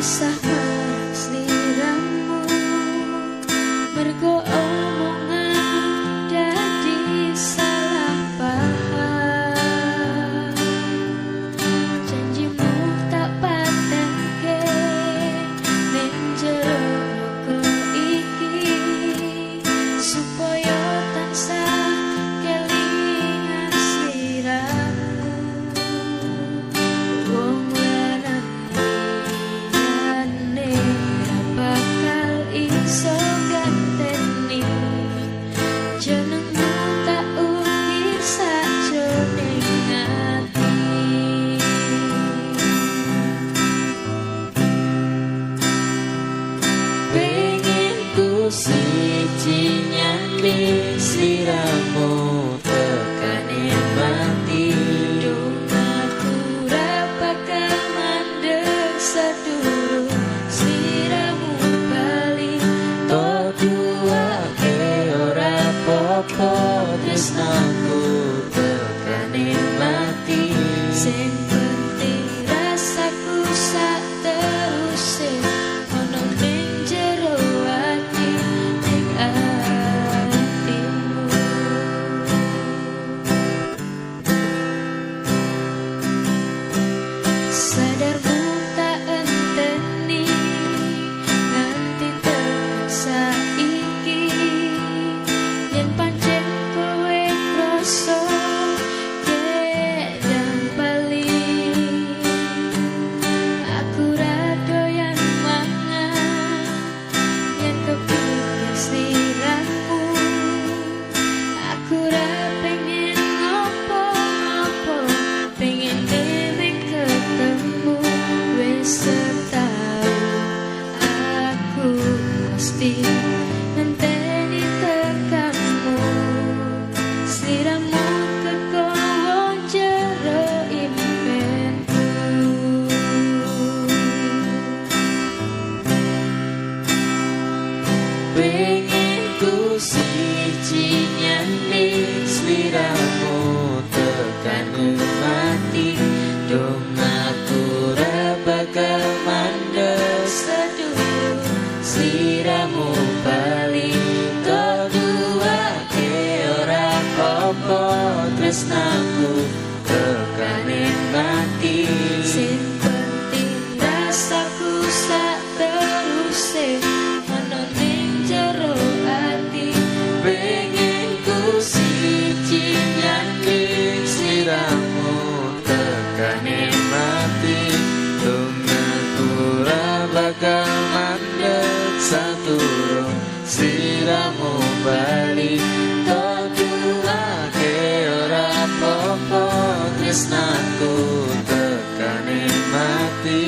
Pisah marang sliramu, mergo omongan dadi salah paham. Janjimu tak patenke ning jero raga iki, supaya tansah kelingan sliramu. Wong lanang liyane ra bakal iso ganteni. Jenengmu tak ukir sajroning ati. Pengen ku siji nyanding sliramu tekane mati. Dongaku ra bakal mandeg sadurung sliramu bali. Tok duwake ora popo, tresnaku tekane mati. Sing penting rasaku sak teruse ana ning jero ati, ning atimu. Sadarmu tak enteni nganti tekan saiki, yen pancen kowe krasa kedang bali. Aku ra doyan mangan yen kepikir sliramu. Aku ra pengen ngopo-ngopo, pengen dhewe ketemu. Wis setahun aku mesti ngenteni tekamu. Sliramu kegawa jero impenku. Pengen ku siji nyanding sliramu tekane mati. Dongaku ra bakal mandeg Sedurung sliramu bali. Tok duwake ora popo, tresnaku tekane mati. Sing penting rasaku sak teruse ana ning jero ati. Pengen ku siji nyanding sliramu tekane mati. Dongaku ra bakal mandeg sadurung sliramu bali. Tok duwake ora popo, tresnaku tekane mati.